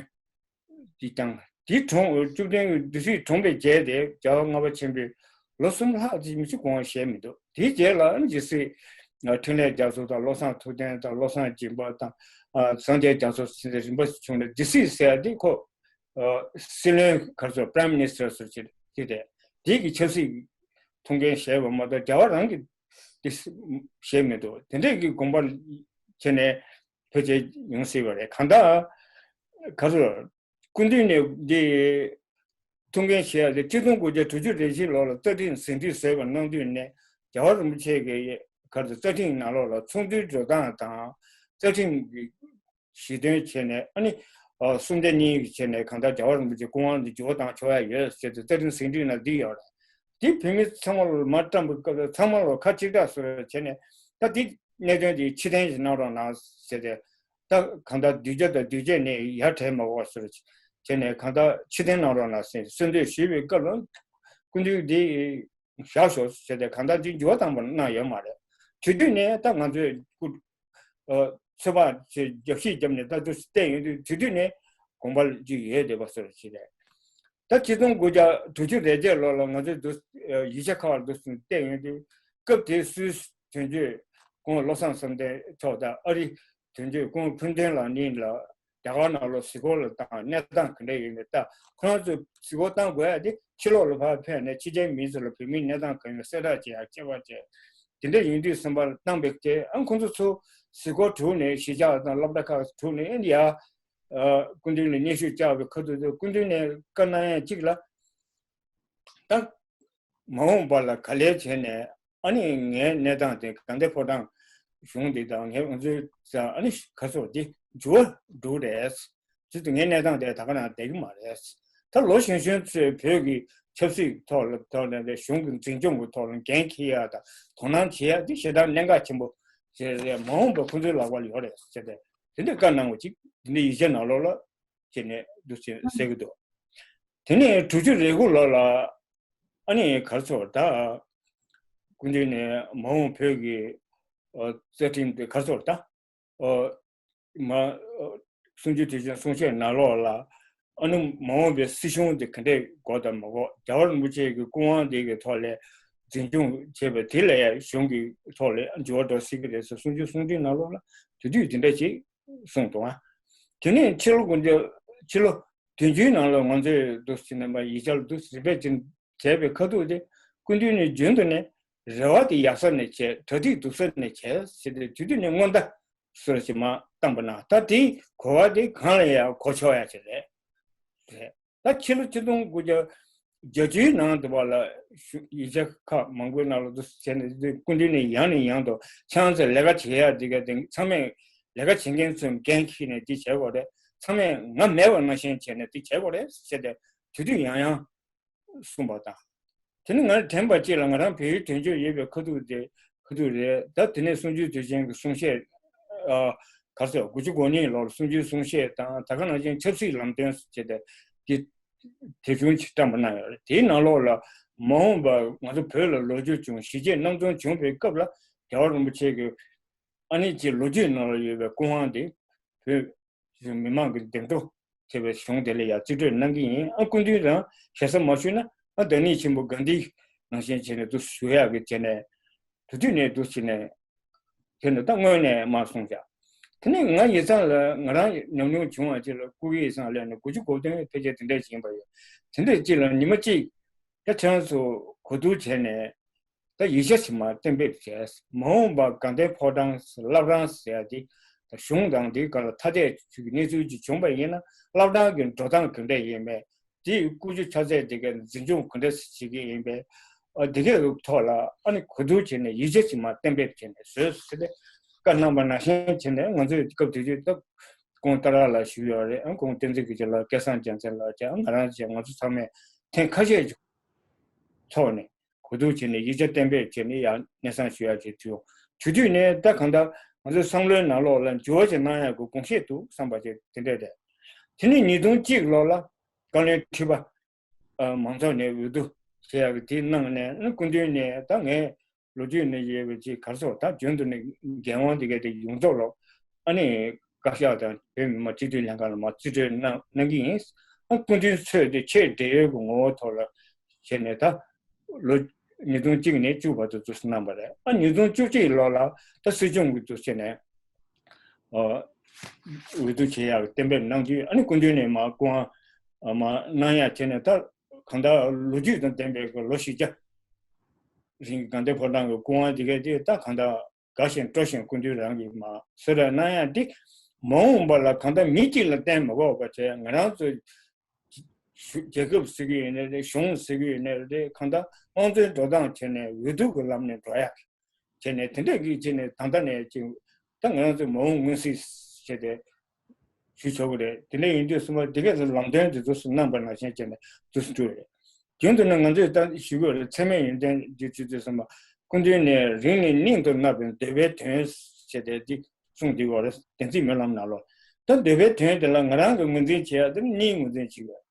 དེ་བསྐྱངས། དེ་གྲོངས་བཅུ་བདུན་སྡེ་སྲིད་གྲོངས་པའི་རྗེས་དེ་རྒྱལ་བ་ལྔ་པ་ཆེན་པོས་ལོ་གསུམ་ལྷག་ཅིག་མི་ཤི་གོང་བཞེས་མི་འདུག་དེའི་རྗེས་ལ་སྡེ་སྲིད་འཕྲིན་ལས་རྒྱ་མཚོ་དང་བློ་བཟང་ཐུབ་བསྟན་དང་བློ་བཟང་སྦྱིན་པ་དང་ཨ་སངས་རྒྱས་རྒྱ་མཚོ་ཟེར་ནས་རིམ་པ་བྱུང་ནས་སྡེ་སྲིད་ཟེར་ཡ་དེ་ཁོ་ཨ་སྲིད་བློན་ག་རེ་ཟེར་Prime Minister ཟེར་ཅིག་དེ་དེ་དེ་གི་ཆབ་སྲིད་ཐུགས་འགན་བཞེས་པ་མ་གཏོགས་རྒྱལ་བ་རང་གི་དེ་བཞེས་མི་འདུག་དེ་འདྲས་ཀྱི་དགོངས་པ་བྱས་ནས་ཕལ་ཆེར་ཡོང་སྲིད་པ་རེད། གང་ལྟར་ག་རེ་ཟེར་སྐུ་མདུན་ནས་འདི་ཐུགས་འགན་བཞེས་ཡ་དེ་ཆིག་སྟོང་དགུ་བརྒྱ་དྲུག་ཅུ་རེ་བཞི་ལོ་ལ་རྩ་ཁྲིམས་ཟིན་བྲིས་བཟོས་པ་གནང་དུས་ནས་རྒྱལ་བ་རིན་པོ་ཆེ་གི་ག་རེ་ཟེར་རྩ་ཁྲིམས་ནང་ལོགས་ལ་ཚོགས་འདུའི་འགྲོ་སྟངས་དང་རྩ་ཁྲིམས་ཀྱི་གཞི་རྟེན་བྱས་ནས། ཨ་ནི་ ཨ་གསུམ་བརྒྱ་གཉིས་ཀྱི་བྱས་ནས་གང་ལྟར་རྒྱལ་བ་རིན་པོ་ཆེ་སྐུ་དབང་དུ་འགྱུར་བ་བཏང་ཆོག་ཡ་ཡོད་ཟེར་ཏེ་རྩ་ཁྲིམས་ཟིན་བྲིས་ནང་འདི་ཡོད་རེད། དེ་བོད་མི་ཚང་མ་ལ་མར་བཀྲམ་པའི་སྐབས་ལ་ཚང་མ་ལ་ཁ་གཅིག་གྲགས་སུ་བྱས་ནས་ད་དེ་གནད་དོན་དེ་ཕྱིར་འཐེན་ཞིག་གནང་རོགས་གནང་ཟེར་ཏེ། ད་གང་ལྟར་གདུལ་བྱ་དང་གདུལ་བྱ་ནས་ཡར་བྲལ་མ་དགོས་ཟེར་བྱས་ནས་གང་ལྟར་ཕྱིར་འཐེན་གནང་རོགས་གནང་ཟེར་གསོལ་འདེབས་ཞུས་པའི་སྐབས་ལ་སྐུ་མདུན་དེ་བཞག་ཤོག་ཟེར་ཏེ་གང་ལྟར་དེ་འགྱུར་བ་བཏང་པ་གནང་ཡོད་མ་རེད། དེ་དུས་ནས་ད་ང་ཚོས་སྐུ་ཨ་ཚོད་དཔག་བྱས་རྒྱབ་བཤིག་བརྒྱབ་ནས་ད་དུ་བལྟས་ཡོང་དུས་དེ་དུས་ནས་དགོངས་པ་ཅིག་ཡོད་བསྡད་པ་སོགས་ཅིག་རེད། ད་ཆིག་སྟོང་དགུ་བརྒྱ་དྲུག་ཅུ་རེ་བརྒྱད་ལོ་ལ་ང་ཚོས་འདུག་ཡིག་ཆ་ཁག་འདུག་བལྟས་ཡོང་དུས་སྐབས་དེའི་སུད་སི་དོན་གཅོད་སྐུ་ངོ་བློ་བཟང་བསམ་གཏན་མཆོག་དང་ཨ་རི་དོན་གཅོད་སྐུ་ངོ་ཕུན་ཚོགས་ལགས་གཉིས་ལ་རྒྱ་གར་ནང་ལོགས་གཟིགས་སྐོར་ལ་བཏང་གནས་སྟངས་ག་འདྲ་ཡོད་མེད། ད་ཁོ་རང་ཚོས་གཟིགས་སྐོར་བཏང་དགོས་ཡ་དེ་ཕྱི་ལོགས་ལ་ཕར་ཕེབས་ནས་ཕྱི་རྒྱལ་མི་ཚོ་ལ་བོད་མིའི་གནས་སྟངས་གང་ཡོད་གསལ་བསྒྲགས་བྱེད་ཡ་བྱེད་པ་བྱས་དེ་འདྲ་ཡིན་དུས་བསམ་པར་བཏང་བའི་དེ་ཨང་ཁོང་ཚོ་ཚོ་གཟིགས་སྐོར་གྲུག་ནས་གཞིས་ཆགས་དང་སློབ་གྲྭ་ཁག་གྲུག་ནས་ཡ། ཨ་སྐུ་མདུན་ལ་སྙན་ཞུ་བཅར་བའི་ཁ་ཐུག་ཏུ་སྐུ་མདུན་ནས་བཀའ་གནང་ཡ་གཅིག་ལ། ད་མ་འོངས་པ་ལ་ག་ལེར་བྱས་ནས་ཨ་ནི་ངའི་གནས་སྟངས་དེ་དགའ་ལྡན་ཕོ་བྲང་གཞུང་འདི་དང་ངའི་ང་ཚོའི་ས་ཨ་ནི་ག་ཚོད་འདི་འགྱུར་བ་འགྲོ་རེད། ཅི་སྟེ་ངའི་གནས་སྟངས་དེ་ད་ག་ནང་བསྡད་ཀྱི་མ་རེད། ད་ལོ་གཞོན་གཞོན་ཚོས་བོད་ཀྱི་ཆབ་སྲིད་ཐོག་ལ་ཐོག་ནས་གཞུང་གི་འཛིན་སྐྱོང་གི་ཐོག་ལ་འགན་འཁྱེར་ཡ་དང་དོ་སྣང་བྱེད་ཡ་འདི་ཞེ་དྲག་གནད་འགག་ཆེན་པོ་ཞིག་རེད། མ་འོངས་པ་ཁོང་ཚོའི་ལག་པ་ལ་ཡོད་རེད་ཟེར་ཏེ་དེ་འདྲའི་བཀའ་གནང་བ་ཅིག་འདི་འདྲའི་ཡིག་ཆ་ནང་ལོགས་ལ་བྱས་ནས་འདུག་ཅེས་ཟེར་གྱི་འདུག་དེ་ནས་དྲུག་ཅུ་རེ་དགུ་ལོ་ལ་ཨ་ནི་ག་རེ་ཟེར་ད་སྐུ་མདུན་ནས་མ་འོངས་བོད་ཀྱི་ཨ་རྩ་ཁྲིམས་དེ་ག་རེ་ཟེར་ད། ཨོ། མ། ཨོ། གསུམ་བཅུའི་དུས་ཆེན་གསུང་བཤད་ནང་ལོགས་ལ། ཨ་ནི་མ་འོངས་པའི་སྲིད་གཞུང་དེ་ག་འདྲས་དགོས་དང་མ་དགོས། རྒྱལ་བ་རིན་པོ་ཆེ་གི་སྐུ་དབང་དེ་གི་ཐོག་ལས་འཛིན་སྐྱོང་བྱས་པ་དེ་ལ་ཡང་གཞུང་གི་ཐོག་ལས་འགྱུར་བ་འགྲོ་སྲིད་ཀྱི་རེད་ཟེར་གསུང་ཆོས་གསུང་འཕྲིན་ནང་ལོགས་ལ་དེ་དུས་དེ་འདྲ་ཞིག་གསུངས་འདུག་ཨ། དེ་ནས་ཕྱི་ལོ་དགུ་བརྒྱ་ཕྱི་ལོ་བདུན་ཅུའི་ནང་ལ་ང་ཚོས་འདུག་ཟེར་ནས་མ་ཡིག་ཆ་ལ་འདུག་རིམ་པས་ཅིག་བྱས་པའི་ཁ་ཐུག་དེ་སྐུ་མདུན་ནས་རྒྱུན་དུ་ནས་རེ་བ་དེ་ཡག་ས་ནས་བྱས། གྲ་སྒྲིག་སྡུག་ས་ནས་བྱས་ཟེར་ཏེ་དེ་དུས་ནས་སྔོན་བརྡ་སོར་ཞིག་མ་བཏང་པ་ན་ད་དེའི་གོ་བ་དེ་གང་ལ་ཡང་གོ་ཆོག་ཡ་ཞིག་རེད། རེད། ད་ཕྱི་ལོ་ཆིག་སྟོང་དགུ་བརྒྱ་བརྒྱད་ཅུའི་ནང་དུ་བ་ལ་ཞུ་ཡིག་ཆ་ཁག་མང་པོའི་ནང་ལ་འདུག་བྱས་ནས་སྐུ་མདུན་ནས་ཡང་ནས་ཡང་དུ་ཁྱེད་རང་ཚོས་ལས་ཀ་བྱེད་ཡ་དེ་ག་དེ་ཚང་མས་ལས་ཀ་བྱེད་མཁན་ཚོས་འགན་འཁྱེར་ནས་དེ་བྱེད་དགོས་རེད། ཚང་མས་ང་མེད་པ་ནང་བཞིན་བྱས་ནས་དེ་བྱེད་དགོས་རེད་ཟེར་ཏེ་དེ་དུས་ཡང་ཡང་གསུངས་པ་དང་། དེ་ནི་ང་དྲན་པ་གཅིག་ལ་ང་རང་བལ་ཡུལ་དོན་གཅོད་ཡོད་པའི་ཁ་ཐུག་དེ་ཁ་ཐུག་རེད། ད་དེ་ནས་གསུམ་བཅུའི་དུས་ཆེན་གྱི་གསུང་བཤད་ཨ་ག་རེ་ཟེར་དགུ་བཅུ་གོ་གཉིས་ལོར་གསུམ་བཅུའི་གསུང་བཤད་དང་ད་ག་ནང་བཞིན་ཆབ་སྲིད་ལམ་སྟོན་ཟེར་བྱས་ཏེ་དེ་དེབ་ཆུང་ཅིག་བཀྲམ་པ་གནང་ཡོད་རེད། དེའི་ནང་ལོགས་ལ་མ་འོངས་པ་ང་ཚོ་བོད་ལ་ལོ་རྒྱུས་བྱུང་གཞིས་བྱེས་རྣམ་གསུམ་བྱུང་བའི་སྐབས་ལ་རྒྱལ་བ་རིན་པོ་ཆེ་གི་ཨ་ནི་ཅིག་ལོ་རྒྱུས་ནང་ལ་ཡོད་པའི་སྐུ་དབང་དེ་བོད་མི་མང་གི་འདེམས་ཐོན་བྱས་པའི་གཞུང་དེ་ལ་ཡང་རྩིས་སྤྲོད་གནང་གི་ཡིན། ཨ་སྐུ་མདུན་རང་ཞེ་ས་མ་ཞུས་ན་ཨ་བདག་ཉིད་ཆེན་པོ་གྷན་དྷི་ནང་བཞིན་བྱས་ནས་འདུག་ཞུ་ཡག་གི་བྱས་ནས་དུ་དུས་ནས་འདུག་བྱས་ནས་དེ་ནས་ད་དངོས་གནས་མ་གསུངས་བཞག་དེ་ནས་ང་ཡིག་ཚང་ལ་ང་རང་ཉམས་མྱོང་བྱུང་བ་ཅིག་ལ་སྐུ་ཡིག་ཚང་སླེབས་ནས་དགུ་བཅུ་གོ་བདུན་ཕལ་ཆེར་དེ་འདྲ་ཞིག་ཡིན་པ་ཡོད། དེ་འདྲ་ཅིག་ལ་ཉི་མ་གཅིག་ད་ཁྱེད་རང་ཚོ་གོ་བསྡུར་བྱས་ནས། ད་ཡིག་ཆ་ཞིག་མར་གཏན་འབེབས་བྱས། མ་འོངས་པར་དགའ་ལྡན་ཕོ་བྲང་བླ་བྲང་ཟེར་ཡ་དེ་ད་གཞུང་དང་དེའི་སྒང་ལ་ཐ་དད་ཅིག་གི་གནས་ཚུལ་ཅིག་བྱུང་པ་ཡིན་ན་བླ་བྲང་གི་འགྲོ་སྟངས་ག་འདྲ་ཡིན་མེད། དེའི་སྐུ་ཚབ་ཕྱག་ཚད་དེ་གའི་འཛིན་སྐྱོང་ག་འདྲ་བྱེད་ཀྱི་ཡིན་པས། ཨ་དེ་གའི་ཐོག་ལ་ཨ་ནི་གོ་བསྡུར་བྱས་ནས་ཡིག་ཆ་ཞིག་མར་གཏན་འབེབས་བྱས་ནས་བཟོས་ཟེར་ཏེ་བཀའ་གནང་པ་ནང་བཞིན་བྱས་ནས་ང་ཚོས་སྐབས་དེ་དུས་ད་ཁོང་ཏཱ་ར་ལགས་ཞུས་ཡོད་རེད། ཨ་ཁོང་བསྟན་འཛིན་སྐུ་ཞབས་ལགས་སྐལ་བཟང་རྒྱལ་མཚན་ལགས་བཅས་ང་རང་བཅས་ང་ཚོ་ཚང་མས་ཐེངས་ཁ་ཤས་ཀྱི་ཐོག་ནས་གོ་བསྡུར་བྱས་ནས་ཡིག་ཆ་གཏན་འབེབས་བྱས་ནས་ཡང་སྙན་སེང་ཞུ་ཡག་ཅིག་བྱུང་། དེ་དུས་ནས་ད་གང་ལྟར་ང་ཚོའི་བསམ་བློའི་ནང་ལོགས་ལ་འགྱུར་བ་ཅིག་གནང་ཡག་གི་དགོངས་བཞེས་འདུག་བསམ་པ་ཅིག་དེ་འདྲས་རེད། དེ་ནས་ཉིས་སྟོང་གཅིག་ལོ་ལ་བཀའ་བློན་ཁྲི་པ་ཨ་མང་ཚོགས་ནས་འོས་བསྡུ་བྱེད་ཡག་གི་དེ་གནང་ནས་ཨ་སྐུ་མདུན་ནས་ད་ངས་ལོ་རྒྱུས་ནས་ཡོད་པའི་ཅིག་ག་རེ་ཟེར་ད་རྒྱུན་དུ་ནས་འགན་དབང་དེ་ག་དེ་ཡོངས་རྫོགས་ལ་ཨ་ནི་བཀའ་ཤག་དང་བོད་མི་མང་སྤྱི་འཐུས་ལྷན་ཁང་ལ་མར་རྩིས་སྤྲོད་གནང་གནང་གི་ཡིན། ཨ་སྐུ་མདུན་ཚོས་དེ་ཆེས་བགྲེས་ཡོལ་གྱི་ངོ་བོ་ཐོག་ལ་བྱས་ནས་ད་ལོ་ཉིས་སྟོང་གཅིག་ནས་བཅུ་བར་དུ་འདུག་སེ་གནང་བ་རེད། ཨ་ཉིས་སྟོང་བཅུ་གཅིག་ལོ་ལ་ད་སྲིད་སྐྱོང་གི་འདུག་སེ་ནས་ཨ་འོས་བསྡུ་བྱེད་ཡག་གཏན་འབེབས་གནང་དུས་ཨ་ནི་སྐུ་མདུན་ནས་མར་སྐུ་དབང་མར་གནང་ཡག་བྱས་ནས་ད་གང་ལྟར་ལོ་རྒྱུས་དང་ལྡན་པའི་ལོ་བཞི་བརྒྱ་རིང་དགའ་ལྡན་ཕོ་བྲང་གི་སྐུ་དབང་དེ་ག་དེ་ད་གང་ལྟར་དགའ་ཞིང་སྤྲོ་ཞིང་སྐུ་མདུན་རང་གིས་མར་གསོལ་རས་གནང་ཡག་འདི་མ་འོངས་པ་ལ་གང་ལྟར་མི་གཅིག་ལ་བརྟེན་མ་དགོས་པ་བྱས་ང་རང་ཚོ་རྒྱལ་ཁབ་ཟེར་གྱི་ཡོད་ནའི་རེད། གཞུང་ཟེར་གྱི་ཡོད་ནའི་རེད། གང་ལྟར་དམངས་གཙོའི་འགྲོ་སྟངས་བྱས་ནས་འོས་བསྡུ་གི་ལམ་ནས་འགྲོ་ཡག་བྱས་ནས་དེ་འདྲས་ཀྱི་བྱས་ནས་ད་ལྟ་ནས་ཅིག་ད་ང་རང་ཚོ་མ་འོངས་མངོན་གསལ་བྱས་ཏེ་ ཞུ་ཆོག་གི་རེད། དེ་འདྲ་ཡིན་དུས་ཙམ་པ་འདི་གས་ལ་ལམ་སྟོན་དེ་ཚོ་གནང་པ་ནང་བཞིན་བྱས་ནས་འདུག་སེ་འགྲོ་རེད། རྒྱུན་དུ་ནི་ང་ཚོས་ད་ཞུ་དགོས་རེད། ཚད་མེད་ཡོན་ཏན་གྱི་ཆུ་ཚོད་གསུམ་པ། སྐུ་མདུན་ནས་རིང་ནས་སྙིང་དུ་བརྣག་པའི་འདོད་པའི་དོན་ཞེས་དེ་འདི་གསུངས་འདི་བར་བདེན་ཚིག་སྨོན་ལམ་ནང་ལོ། ད་འདོད་པའི་དོན་དེ་ལ་ང་རང་གི་ངོས་འཛིན་བྱེད་ཡ་དེ་གཉིས་ངོས་འཛིན་བྱེད་དགོས།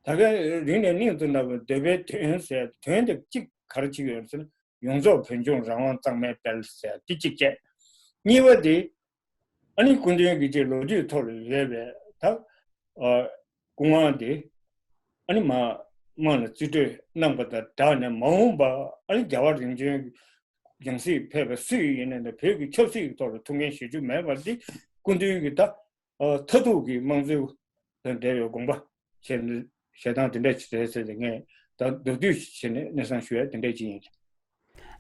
ད་ག་རིང་ནས་སྙིང་དུ་བརྣག་པའི་འདོད་པའི་དོན་ཟེར་དོན་དེ་གཅིག་ག་རེ་བྱེད་ཀྱི་ཡོད་ཟེར་ན། ཡོངས་རྫོགས་བོད་ལྗོངས་རང་དབང་གཙང་མའི་དཔལ་ཟེར་འདི་གཅིག་བྱས། གཉིས་པ་དེ། ཨ་ནི་སྐུ་མདུན་གྱི་ཅིག་ལོ་རྒྱུས་ཐོག་ལ་ཡོད་པའི་ད་ཨ་སྐུ་ངོ་དེ་ཨ་ནི་མ་དམངས་ལ་རྩིས་སྤྲོད་གནང་པ་དང་སྦྲགས་ནས་མ་འོངས་པ་ཨ་ནི་རྒྱལ་བ་རིམ་བྱོན་ཡང་སྲིད་ཕེབས་པ་སུ་ཡིན་ན་ནི་བོད་ཀྱི་ཆབ་སྲིད་ཀྱི་ཐོག་ལ་ཐུགས་འགན་བཞེས་རྒྱུ་མེད་པ་འདི་སྐུ་མདུན་གྱི་ད་ཨ་མཐར་ཐུག་གི་དམངས་གཙོ་དང་འབྲེལ་བའི་དགོངས་པ་བཞེས་བཞེས་སྟངས་དེ་འདྲ་ཅིག་རེད་ཟེར་ཏེ་ངས་ད་མདོར་བསྡུས་བྱས་ནས་སྙན་སེང་ཞུ་ཡ་དེ་འདྲ་ཅིག་ཡིན།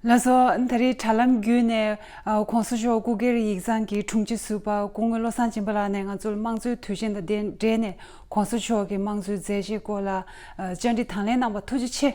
ལགས་སོ། ད་རེས་དྲ་ལམ་བརྒྱུད་ནས་ཨ་༸གོང་ས་མཆོག་སྐུ་སྒེར་ཡིག་ཚང་གི་དྲུང་ཆེ་ཟུར་པ་སྐུ་ངོ་བློ་བཟང་སྦྱིན་པ་ལགས་ནས་ང་ཚོར་དམངས་གཙོའི་དུས་ཆེན་དང་འབྲེལ་ནས་༸གོང་ས་མཆོག་གི་དམངས་གཙོའི་མཛད་རྗེས་སྐོར་ལ་ཨ་བཅར་འདྲི་དང་ལེན་གནང་བར་ཐུགས་རྗེ་ཆེ།